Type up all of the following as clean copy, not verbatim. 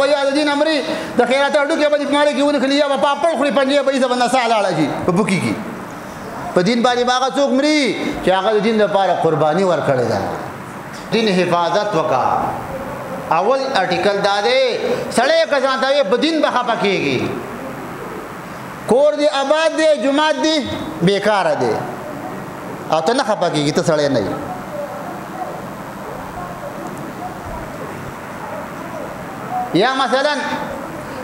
به یا د دین امرې د خیرات هډوکی به دې په ماړې کې ونښلي، یا به پاپړ خوري، پنجې به یې باندې ساه لاړه شي په بوکي کې. په دین باندې به هغه څوک مري چې هغه د دین لپاره قرباني ورکړې ده. دین حفاظت وکړه. اول ارټیکل دا دی، سړی که ځان ته وایي په دین به خفه کېږي، کور دی آباد دی، جومات دی بیکاره دی، او ته نه خفه کېږي، ته سړی نه یې. یا مثلا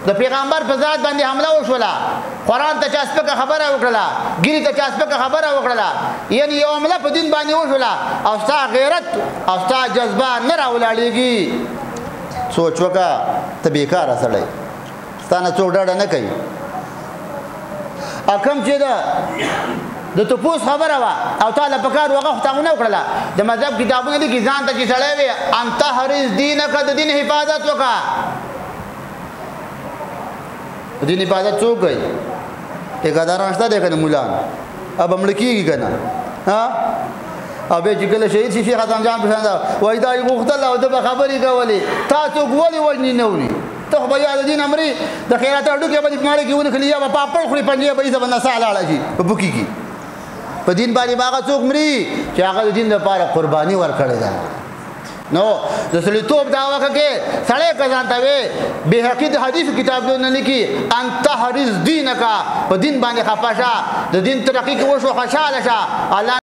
د پیغمبر په ذات باندې حمله وشوله، قرآن ته چا سپکه خبره وکړله، ګیرې ته چا سپکه خبره وکړله، یعنی یو حمله په دین باندې وشوله او ستا غیرت او ستا جذبه نه راولاړېږي، سوچ وکړه، ته بېکاره سړی، ستا نه څوک ډاډه نه کوي. او کوم چې د تپوس خبره وه او تا له پکار وغه خو تا ونه وکړله، د مذهب کتابونه لیکي ځان ته چې سړی وي ان تحرز دینک، د دین حفاظت وکړه. د دین حفاظت څوک کوي؟ ټیکهداران شته دی که نه، مولان اب مړه کېږي که نه؟ ها، او بیا چې کله شهید شي، شیخ حسن جان په شان وایي دا یې غوښتل او ده به خبرې کولې، تا څوک ولې وژني نه وني؟ ته خو به یا د دین امرې د خیرات هډوکی به دې په ماړې کې ونښلي، یا به پاپړ خوري، پنجې به یې باندې ساه لاړه شي په بوکي کې. په دین باندې به هغه څوک مري چې هغه د دین لپاره قرباني ورکړې ده. نو د سړیتوب دعوه کوي، سړی که ځان ته وایي بیهقي د حدیث کتابونه لیکي ان تحرز دینک، په دین باندې خفه شه، د دین ترقي کې وشو خوشحاله شه. الله